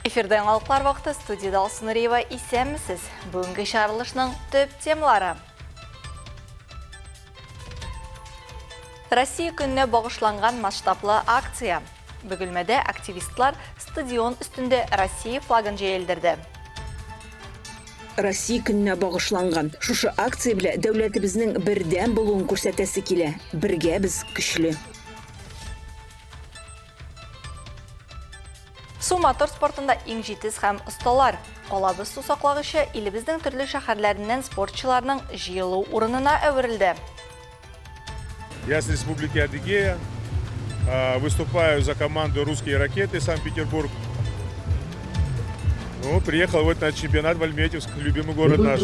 Эфирда яңалыклар вакыты студиядә Алсу Нуриева. Исәнмесез. Бүгенге чыгарылышның төп темалары. Россия көненә багышланган масштаблы акция. Бөгелмәдә активистлар стадион өстендә Россия флагын җәелдерде. Россия көненә багышланган шушы акция белән дәүләтебезнең бердәм булуын күрсәтәсе килә. Бергә без көчле. Су мотор спортында иң җитез һәм осталар. Калабыз су саклагычы илебезнең төрле шәһәрләреннән спортчыларның җыелу урынына әверелде. Я с Республики Адыгея, выступаю за команду «Русские ракеты» Санкт-Петербург. Ну, приехал вот на чемпионат в Альметьевск, любимый город наш.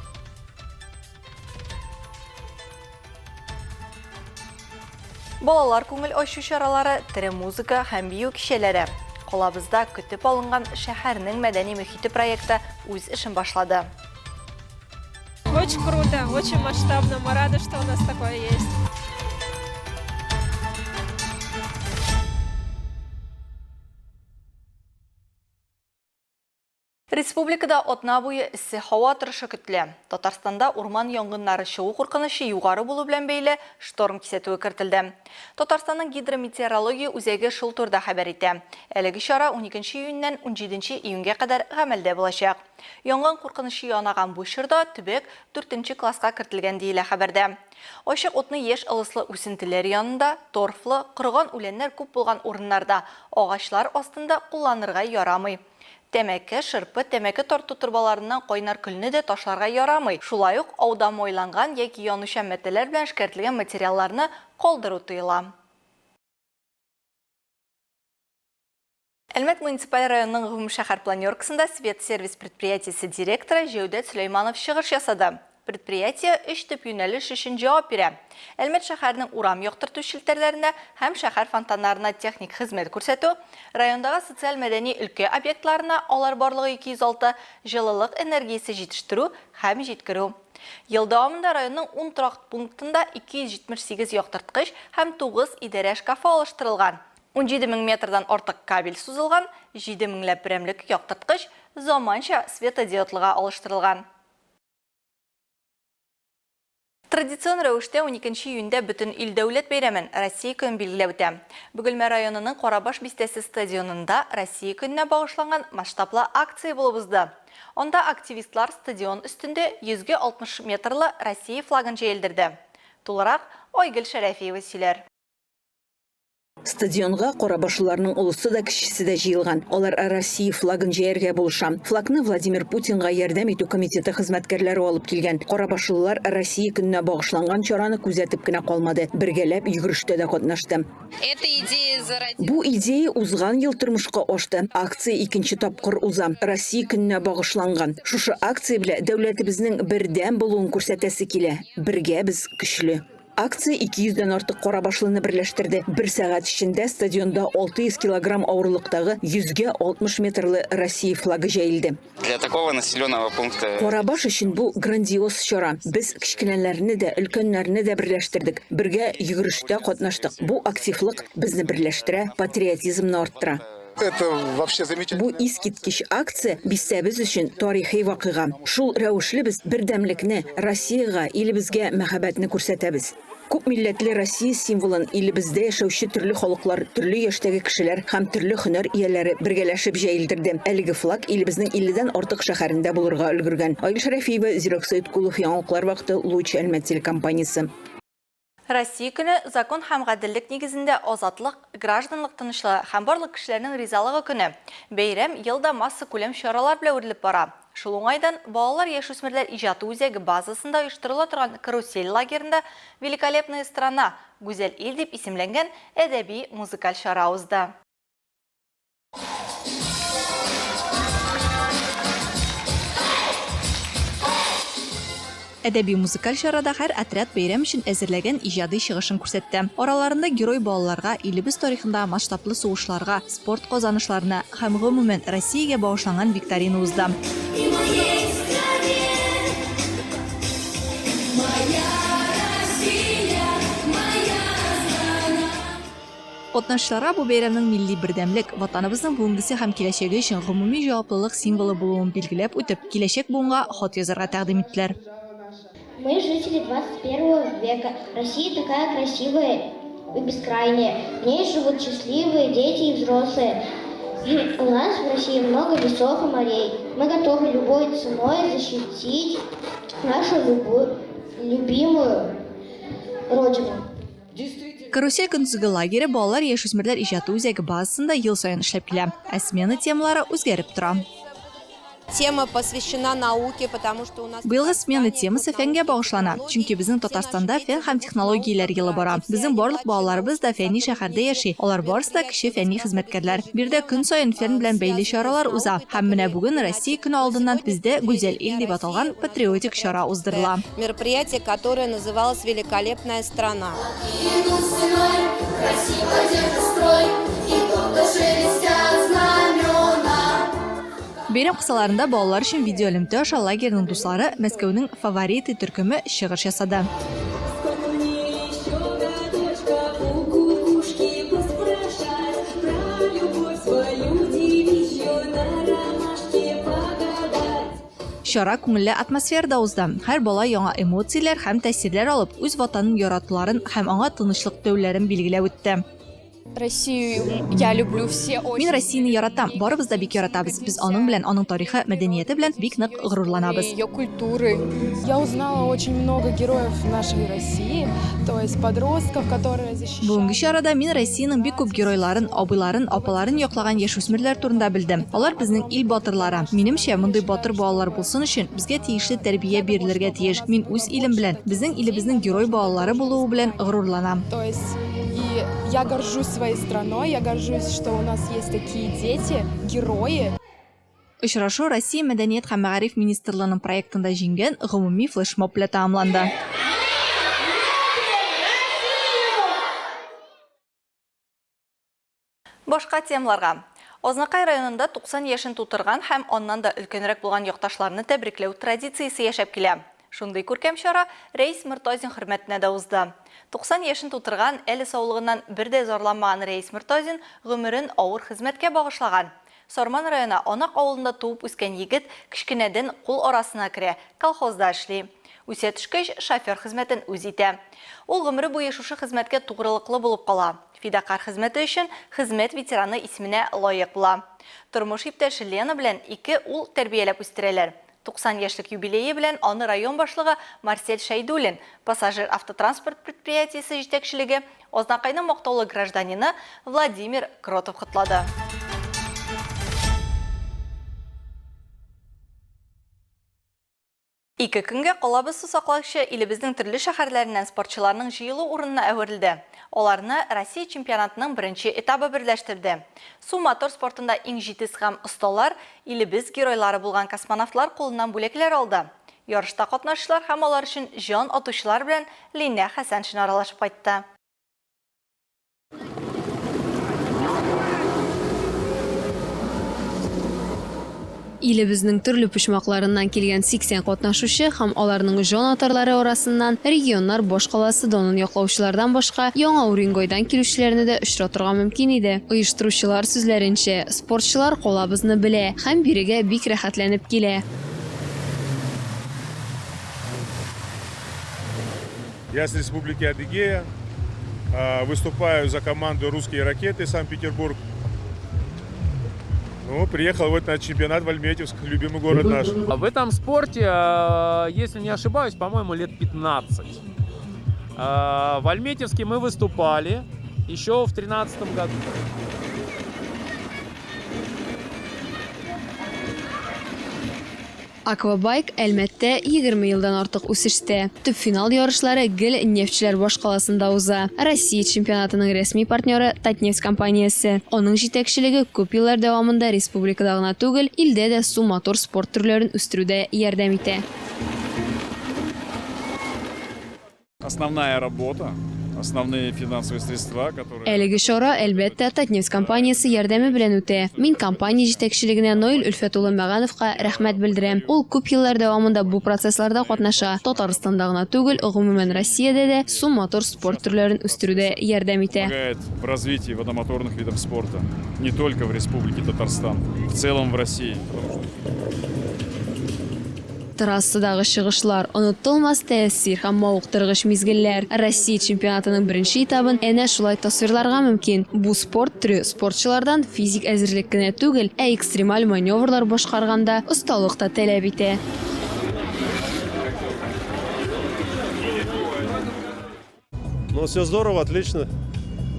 Балалар күңел ачу чаралары, тере музыка һәм бию кичәләре. Калабызда көтеп алынган шәһәрнең мәдәни мөхите проекты үз эшен башлады. Очень круто, очень масштабно. Мы рады, что у нас такое есть. Республикада атна буе эссе һава торышы көтелә. Татарстанда урман янгыннары чыгу куркынычы югары булу белән бәйле шторм кисәтүе кертелде. Татарстанның гидрометеорология үзәге шул турыда хәбәр итә. Әлеге чара уникенче июньнән унҗиденче июньгә кадәр гамәлдә булачак. Янгын куркынычы янаган бу чорда төбәк дүртенче класска кертелгән, диелә хәбәрдә. Ачык утны яшь ылыслы үсентеләр янында, торфлы, корыган үләннәр күп булган урыннарда, агачлар астында кулланырга ярамый. Тәмәке, шырпы, тәмәке тарту торбаларыннан кайнар көлне дә ташларга ярамый. Шулай ук ауда майланган яки янучан матдәләр белән эшкәртелгән материалларны калдыру тыела. Әлмәт муниципаль районының гомумшәһәр планеркасында Светсервис предприятиесе директоры Җәүдәт Сөләйманов чыгыш ясады. Предприятие өч төп юнәлеш өчен җавап бирә. Әлмәт шәһәренең урам яктырту челтәрләренә һәм шәһәр фонтаннарына техник хезмәт күрсәтү, райондагы социаль-мәдәни өлкә объектларына, алар барлыгы 206, җылылык энергиясе җитештерү һәм җиткерү. Ел дәвамында районның ун торак пунктында 278 яктырткыч һәм 9 идарә шкафы алыштырылган. 17 мең метрдан артык кабель сузылган, 7 меңләп берәмлек яктырткыч заманча светодиодлыга алыштырылган. Традицион рәвештә уникенче июньдә бөтен ил дәүләт бәйрәмен, Россия көнен билгеләп үтә. Бөгелмә районының Карабаш бистәсе стадионында Россия көненә багышланган масштаблы акция булып узды. Анда активистлар стадион өстендә йөзгә 60 метрлы Россия флагын җәелдерде. Тулырак Айгөл Шәрәфиева сөйләр. Стадионга карабашлыларның олысы да, кечесе дә җыелган. Алар Россия флагын җәяргә булыша. Флагны Владимир Путинга ярдәм итү комитеты хезмәткәрләре алып килгән. Карабашлылар Россия көненә багышланган чараны күзәтеп кенә калмады, бергәләп йөгерештә дә катнашты. Бу идея узган ел тормышка ашты. Акция икенче тапкыр уза. Россия көненә багышланган. Шушы акция белән дәүләтебезнең бердәм булуын күрсәтәсе килә. Бергә без көчле. Акция 200 дән артык карабашлыны берләштерде. Бер сәгать эчендә стадионда 600 килограмм авырлыктагы йөзгә 60 метрлы Россия флагы җәелде. Для такого населенного пункта. Карабаш өчен бу грандиоз чара. Без кечкенәләрне дә, өлкәннәрне дә берләштердек. Бергә йөгерештә катнаштык. Бу активлык безне берләштерә, патриотизмны арттыра. Бу искиткеч акция бистәбез өчен тарихи вакыйга. Шул рәвешле без бердәмлекне, Россиягә, илебезгә мәхәббәтне күрсәтәбез. Күпмилләтле Россия символын илебездә яшәүче төрле халыклар, төрле яшьтәге кешеләр һәм төрле һөнәр ияләре бергәләшеп җәелдерде. Әлеге флаг илебезнең илледән артык шәһәрендә булырга өлгергән. Айгөл Шәрәфиева, Зирәк Сәеткулов, Яңалыклар вакыты, Луч, Әлмәт телекомпаниясе. Россия көне, закон һәм гаделлек нигезендә азатлык, гражданлык тынычлыгы һәм барлык кешеләрнең ризалыгы көне. Бәйрәм ел да массакүләм чаралар белән үрелеп бара. Шул уңайдан Балалар-яшүсмерләр иҗаты үзәге базасында оештырыла торган Карусель лагеренда Великолепная страна, Гүзәл ил дип исемләнгән әдәби-музыкаль чара узды. Әдәби-музыкаль чарада һәр отряд бәйрәм өчен әзерләгән иҗади чыгышын күрсәтте. Араларында герой балаларга, илебез тарихындагы масштаблы сугышларга, спорт казанышларына һәм, гомумән, Россиягә багышланган викторина узды. Катнашучыларга бу бәйрәмнең милли бердәмлек, Ватаныбызның бүгенгесе һәм киләчәге өчен гомуми җаваплылык символы булуын билгеләп үтеп, киләчәк буынга хат язарга тәкъдим иттеләр. Мы жители 21 века. Россия такая красивая и бескрайняя. В ней живут счастливые дети и взрослые. У нас в России много лесов и морей. Мы готовы любой ценой защитить нашу любую, любимую Родину. Карусель көндезге лагере балалар яшүсмерләр иҗаты үзәге базасында ел саен эшләп килә, ә смена темалары үзгәреп тора. Тема посвящена науке, потому что у нас Быелгы смена темасы фәнгә багышлана, чөнки безнең Татарстанда фән һәм технологияләр елы бара. Безнең барлык балаларыбыз да фәнни шәһәрдә яши, алар барысы да кече фәнни хезмәткәрләр. Биредә көн саен фән белән бәйле чаралар уза. Һәм менә бүген Россия көне алдыннан бездә Гүзәл ил дип аталган патриотик чара уздырыла. Мероприятие, которое называлось «Великолепная страна». Идут стеной, красиво держит строй, и гордо шелестят знамена. Бәйрәм кысаларында балалар өчен видеоэлемтә аша лагерьның дуслары Мәскәүнең Фавориты төркеме чыгыш ясады. Сколько мне еще годочков у кукушки поспрашать про любовь свою девичью на ромашке погадать. Чара күңелле атмосферада узды. Һәр бала яңа эмоцияләр һәм тәэсирләр алып, үз ватанын яратуларын һәм аңа тынычлык теләүләрен билгеләп үтте. Россию я люблю все очень. Мин Россияне яратам, барыбыз да бик яратабыз. Без аның белән, аның тарихы, мәдәнияте белән бик нык горурланабыз. Ее культуры. Я узнала очень много героев нашей России, то есть подростков, которые защищают. Бүгенге чарада мин Россиянең бик күп геройларын, абыйларын, апаларын яклаган яшүсмерләр турында белдем. Алар безнең ил батырлары. Минемчә, мондый батыр балалар булсын өчен, безгә тиешле тәрбия бирелергә тиеш. Мин үз илем белән, безнең илебезнең герой балалары булуы белән горурланам. То есть и я горжусь своей страной, я горжусь, что у нас есть такие дети, герои. Очрашу Россия Мәдәният һәм мәгариф министрлыгының проектында җиңгән гомуми флешмоб белән тәмамланды. Башка темаларга. Азнакай районында 90 яшен тутырган һәм аннан да өлкәнрәк булган якташларны тәбрикләү традициясе яшәп килә. Шундый күркәм чара Рәис Мортазин хөрмәтенә дә узды. 90 яшен тутырган, әле саулыгыннан бер дә зарланмаган Рәис Мортазин гомерен авыр хезмәткә багышлаган. Сарман районы Анак авылында туып үскән егет кечкенәдән кул арасына керә, колхозда эшли. Үсә төшкәч, шофер хезмәтен үз итә. Ул гомере буе шушы хезмәткә тугрылыклы булып кала. Фидакарь хезмәте өчен Хезмәт ветераны исеменә лаек була. Тормыш иптәше Лена белән ике ул тәрбияләп үстерәләр. 90 яшьлек юбилее белән аны район башлыгы Марсель Шәйдуллин, Пассажир автотранспорт предприятиесе җитәкчелеге, Азнакайның мактаулы гражданины Владимир Кротов котлады. Ике көнгә калабыз сусаклагычы илебезнең төрле шәһәрләреннән спортчыларның җыелу урынына әверелде. Аларны Россия чемпионатының беренче этабы берләштерде. Су-мотор спортында иң җитез һәм осталар илебез геройлары булган космонавтлар кулыннан бүләкләр алды. Ярышта катнашучылар һәм алар өчен җан атучылар белән Линә Хәсәншина аралашып кайтты. Илебезнең төрле почмакларыннан килгән 80 катнашучы һәм аларның җан атарлары арасыннан регионнар башкаласы данын яклаучылардан башка Яңа Уренгойдан килүчеләрне дә очратырга мөмкин иде. Оештыручылар сүзләренчә, спортчылар калабызны белә һәм бирегә бик рәхәтләнеп килә. Я с Республики Адыгея, выступаю за команду «Русские ракеты» Санкт-Петербург. Ну, приехал вот на чемпионат в Альметьевск, любимый город наш. В этом спорте, если не ошибаюсь, по-моему, лет 15. В Альметьевске мы выступали еще в 2013 году. Аквабайк Әлмәттә 20 елдан артык үсештә. Төп финал ярышлары гел нефтьчеләр башкаласында уза. Россия чемпионатының рәсми партнеры Татнефть компаниясе. Аның җитәкчелеге күп еллар дәвамында республикада гына түгел, илдә дә су-мотор спорт төрләрен үстерүдә ярдәм итә. Основная работа. Основные финансовые средства, которые... Әлеге чара, әлбәттә, Татнефть компаниясе ярдәме белән үтә. Мин компания җитәкчелегенә Наил Өлфәт улы Мәгановка рәхмәт белдерәм. Ул күп еллар дәвамында бу процессларда катнаша, Татарстанда гына түгел, гомумән Россиядә дә су-мотор спорт төрләрен үстерүдә ярдәм итә. Помогает в развитии водомоторных видов спорта не только в Республике Татарстан, в целом в России. Трассадагы чыгышлар, онытылмас тәэсир һәм мавыктыргыч мизгелләр. Россия чемпионатының беренче этабын әнә шулай тасвирларга мөмкин. Бу спорт төре спортчылардан физик әзерлек кенә түгел, ә экстремаль маневрлар башкарганда осталык та таләп итә. Ну, все здорово, отлично.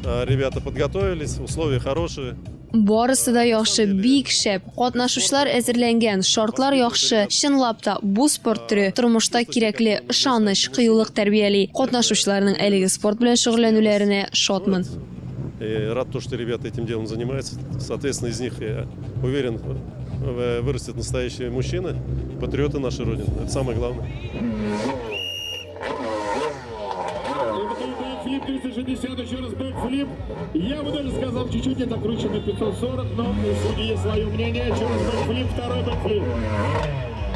Ребята подготовились, условия хорошие. Барысы да яхшы, бик шәп. Катнашучылар әзерләнгән, шартлар яхшы. Чынлап та, бу спорт төре тормышта кирәкле ышаныч, кыюлык тәрбияли. Катнашучыларның әлеге спорт белән шөгыльләнүләренә шатмын. И рад то, что ребята этим делом занимаются. Соответственно, из них, я уверен, вырастет настоящие мужчины, патриоты нашей Родины. Это самое главное. Бэкфлип 360, еще раз бэкфлип. Я бы даже сказал, чуть-чуть это круче на 540, но у судьи есть свое мнение. Еще раз бэкфлип, второй бэкфлип.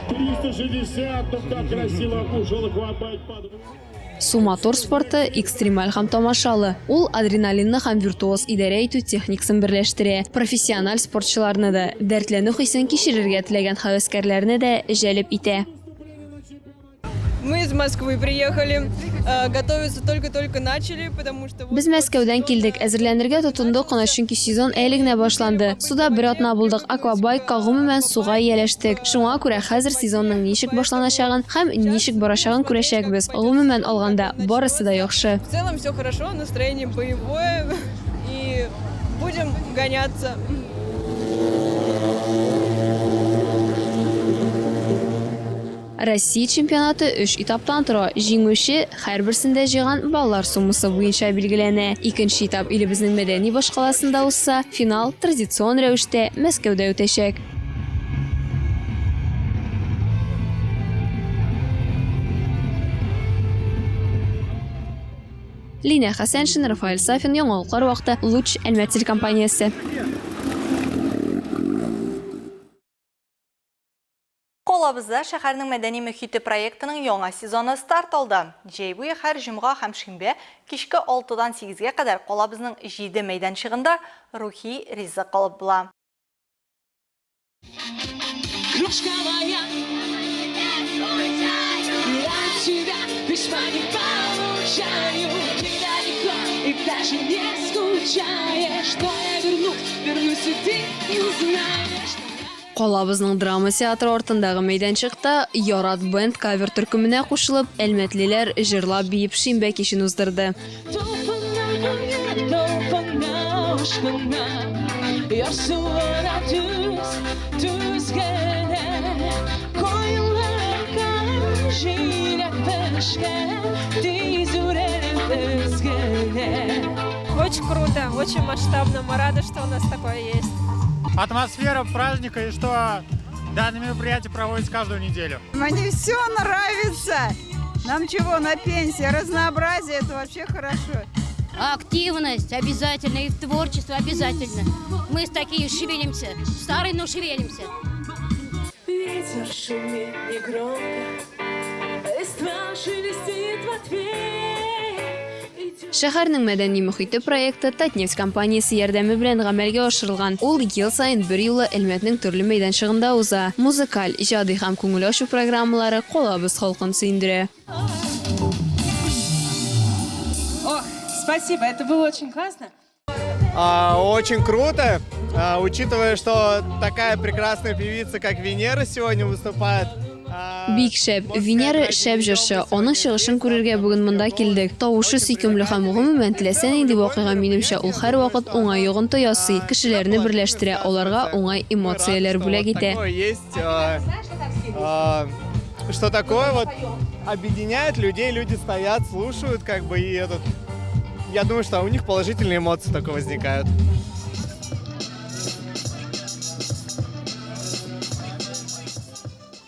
360, ну как красиво ушел аквабайк под... Су-мотор спорты экстремаль һәм тамашалы. Ул адреналинны һәм виртуоз идарә итү техникасын берләштерә. Профессиональ спортчыларны да, дәртләнү хисен кичерергә теләгән һәвәскәрләрне дә җәлеп итә. Мы из Москвы приехали, готовиться только-только начали, потому что... Без Мәскәүдән килдек, әзерләнергә тотындык кына, чөнки сезон әле генә башланды. Суда бер атна булдык, аквабайкка, гомумән, суга ияләштек. Шуңа күрә хәзер сезонның ничек башланачагын һәм ничек барачагын күрәчәкбез. Гомумән алганда, барысы да яхшы. В целом все хорошо, настроение боевое, и будем гоняться. Россия чемпионаты өч этаптан тора. Җиңүче һәрберсендә җыйган баллар суммасы буенча билгеләнә. Икенче этап илебезнең мәдәни башкаласында узса, финал традицион рәвештә Мәскәүдә үтәчәк. Линә Хәсәншин, Рафаэль Сафин, Яңалыклар вакыты, Луч, Әлмәт телекомпаниясе. Калабызда шәһәрнең мәдәни мөхите проектының яңа сезоны старт алды. Җәй буе һәр җомга һәм шимбә кичке 6-дан 8-гә кадәр калабызның 7 мәйданчыгында рухи ризык алып була. Крошка моя, я от тебя письма не получаю. Ты далеко и даже не скучаешь. Но я вернусь, вернусь, и ты узнаешь. Калабызның драма театры артындагы мәйданчыкта Ярат бенд кавер төркеменә кушылып, әлмәтлеләр җырлап биеп шимбә кичен уздырды. Очень круто, очень масштабно. Мы рады, что у нас такое есть. Атмосфера праздника и что данное мероприятие проводится каждую неделю. Мне все нравится. Нам чего на пенсии? Разнообразие, это вообще хорошо. Активность обязательно и творчество обязательно. Мы такие шевелимся. Старые, но шевелимся. Ветер шумит негромко, листва шелестит в ответ. Шәһәрнең мәдәни мөхите проекты Татнефть компаниясе ярдәме белән гамәлгә ашырылган. Ул ел саен берьюлы Әлмәтнең төрле мәйданчыгында уза. Музыкаль, иҗади һәм күңел ачу программалары калабыз халкын сөендерә. Ох, спасибо, это было очень классно. Очень круто, учитывая, что такая прекрасная певица, как Венера, сегодня выступает. Бик шәп. Венера шәп җырчы. Аның чыгышын күрергә бүген монда килдек. Тавышы сөйкемле һәм гомумән теләсә нинди вакыйга, минемчә, ул һәрвакыт уңай йогынты ясый, кешеләрне берләштерә, аларга уңай эмоцияләр бүләк итә. Такое есть, что такое вот объединяет людей, люди стоят, слушают, как бы, и этот... Я думаю, что у них положительные эмоции только возникают.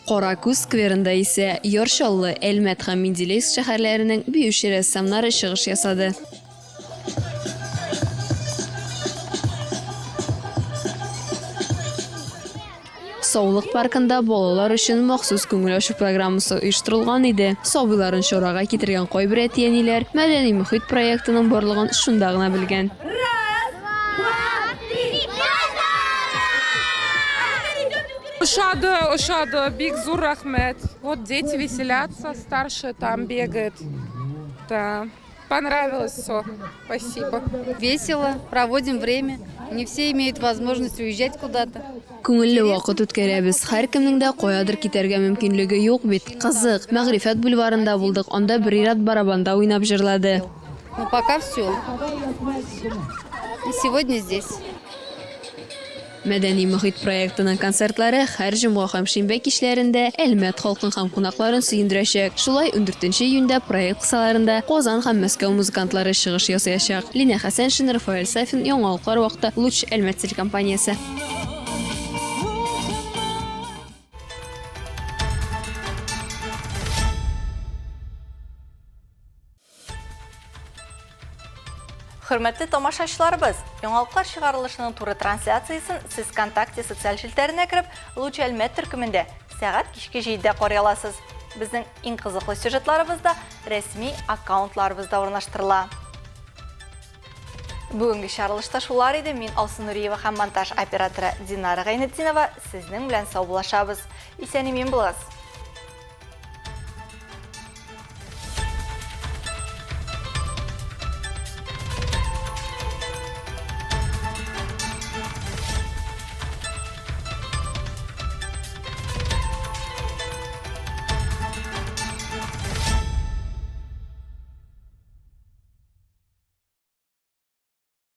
Каракүз скверында исә Яр Чаллы, Әлмәт һәм Менделеевск шәһәрләренең биюче рәссамнары чыгыш ясады. Саулык паркында балалар өчен махсус күңел ачу программасы оештырылган иде. Сабыйларын чарага китергән кайбер әти-әниләр Мәдәни мохит проектының барлыгын шунда гына белгән. Ошады, ошады, бик зур рәхмәт. Вот дети веселятся, старшие там бегает. Да. Понравилось все. Спасибо. Весело, проводим время. Не все имеют возможность уезжать куда-то. Күңелле вакыт үткәрәбез. Һәркемнең дә каядыр китәргә мөмкинлеге юк бит. Кызык. Мәгърифәт бульварында булдык, анда бер ир-ат барабанда уйнап җырлады. Но пока все. Сегодня здесь. Мәдәни мохит проектының концертлары һәр җомга һәм шимбә кичләрендә Әлмәт халкын һәм кунакларын сөендерәчәк. Шулай, ундүртенче июньдә проект кысаларында Казан һәм Мәскәү музыкантлары чыгыш ясаячак. Линә Хәсәншина, Рафаэль Сафин, Яңалыклар вакыты, Луч, Әлмәт телекомпаниясе. Хөрмәтле тамашачыларыбыз, яңалыклар чыгарылышының туры трансляциясен сез ВКонтакте социаль челтәренә кереп, Луч Әлмәт төркемендә сәгать кичке 7-дә карый аласыз. Безнең иң кызыклы сюжетларыбыз да рәсми аккаунтларыбызда урнаштырыла. Бүгенге чыгарылышта шулар иде. Мин Алсу Нуриева һәм монтаж операторы Динара Гайнетдинова сезнең белән саубуллашабыз. Исән-имин булыгыз!